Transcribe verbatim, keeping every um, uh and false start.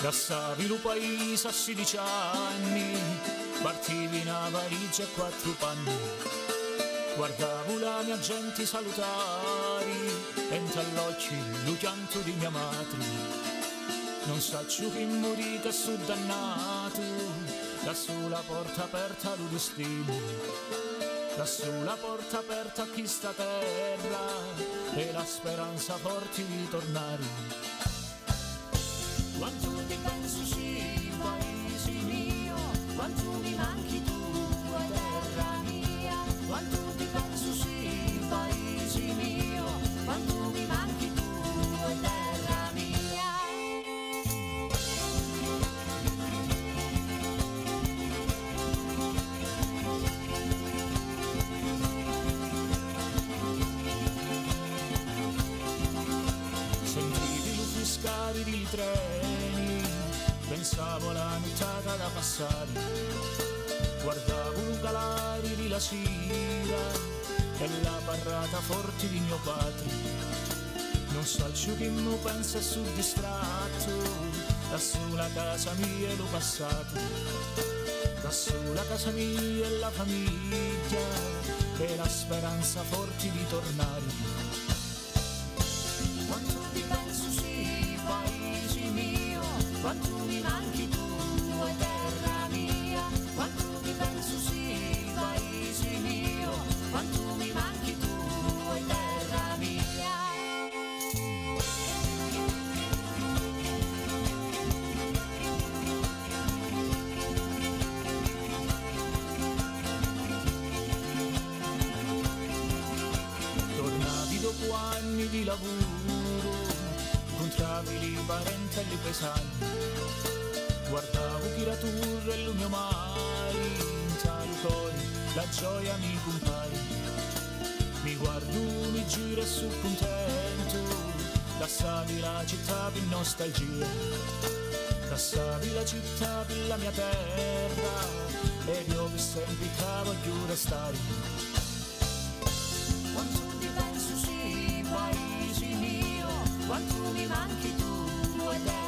Lassavi lu paisi a sidici anni, partivi na valigia e quattru panni. Guardavu la mia genti salutari e nta l'occhi lu chiantu di mia matri. Non sacciu chi mu dica stu dannatu, lassu la porta aperta a lu distinu, lassu la porta aperta a chista terra e la speranza forti di tornari. Quantu ti pensu, sì, paisi mio, quantu mi manchi tu, e terra mia. Quantu ti pensu, sì, paisi mio, quantu mi manchi tu, e terra mia. Sentivi lu friscari di li treni, pensavu a la nuttata da passari, guardavu lu calari di la sira e la parrata forti di mio patri. Non sacciu chi mu pensa e su distrattu, lassu la casa mia e lu passatu, lassu la casa mia e la famiglia e la speranza forti di tornari. Quantu ti pensu, sì, paisi mio, quantu mi manchi tu, e terra mia. Quantu ti pensu, sì, paisi mio, quantu mi manchi tu, e terra mia. Tornavi dopu anni di lavuru, ncuntravi li parenti e li paisani, guardavu chi la turri e lu mio mari, nta lu cori la gioia mi cumpari. Mi guardu, mi giru e su cuntentu, lassavi la città pi nostalgia, lassavi la città pi la mia terra, e io pi sempri ccà vogghiu restari. Quantu ti pensu, sì, paisi mio, quantu mi manchi tu, e te